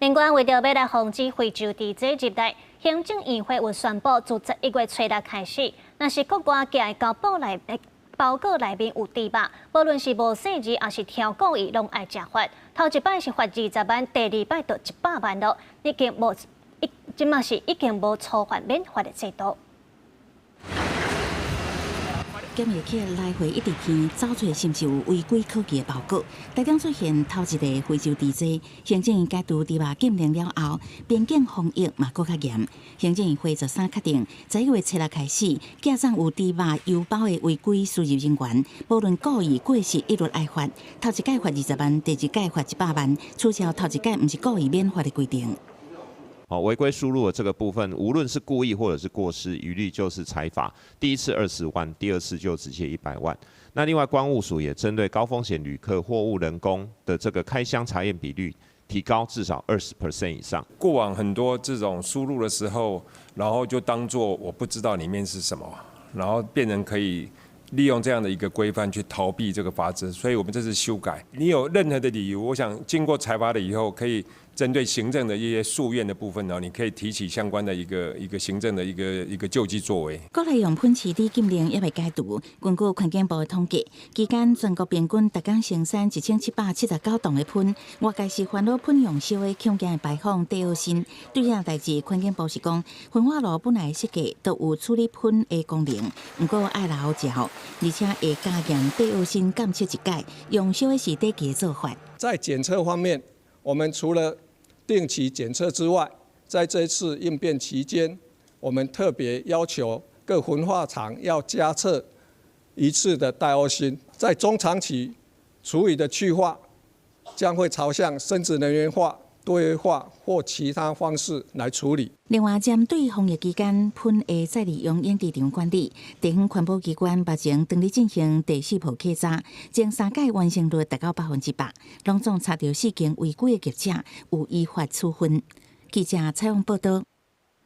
另外，為著欲來防止非洲豬入來，行政院會有宣布，自11月初六開始，若是國外寄的包裹內面有豬肉，無論是無細膩，抑是超故意，攏愛食罰。頭一擺是罰20萬，第二擺就100萬囉，已經無，這馬是已經無初罰免罰的制度。檢疫客來回一直聽，找出是毋是有違規可疑的包裹。台中出現頭一例非洲豬災，行政院解除豬肉禁令了後，邊境防疫嘛閣較嚴。行政院會13確定，11月初六開始，寄送有豬肉郵包的違規輸入人員，無論故意過失，一律愛罰。頭一擺罰20萬，第二擺罰100萬，取消頭一擺毋是故意免罰的規定。好，違規輸入的這個部分，無論是故意或者是過失，一律就是裁罰。第一次20萬，第二次就直接100萬。那另外關務署也針對高風險旅客貨物人工的這個開箱查驗比率提高至少20% 以上。過往很多這種輸入的時候，然後就當作我不知道裡面是什麼，然後變成可以利用這樣的一個規範去逃避這個罰則，所以我們這次修改，你有任何的理由，我想經過裁罰了以後，可以針對行政的一些訴願的部分呢，你可以提起相關的一個行政的一個救濟作為。國內用噴飼豬禁令猶未解除，根據環境部的統計，期間全國平均逐工生產1779棟的噴，外界是煩惱噴用燒的強勁的排放戴奧辛。對這項代誌，環境部是講，焚化爐本來設計都有處理噴的功能，毋過愛留照，而且會加嚴戴奧辛檢測一改，用燒的是短期的做法。在檢測方面，我們除了定期檢測之外，在這次應變期間，我們特別要求各焚化廠要加測一次的戴奧辛。在中長期廚餘的去化，將會朝向生質能源化、堆化或其他方式來處理。另外，針對防疫期間噴的再利用養殖場管理，地方環保機關目前正佇進行第四波稽查，前三屆完成率達到100%，攏總查著四間違規的業者，有依法處分。記者採訪報道。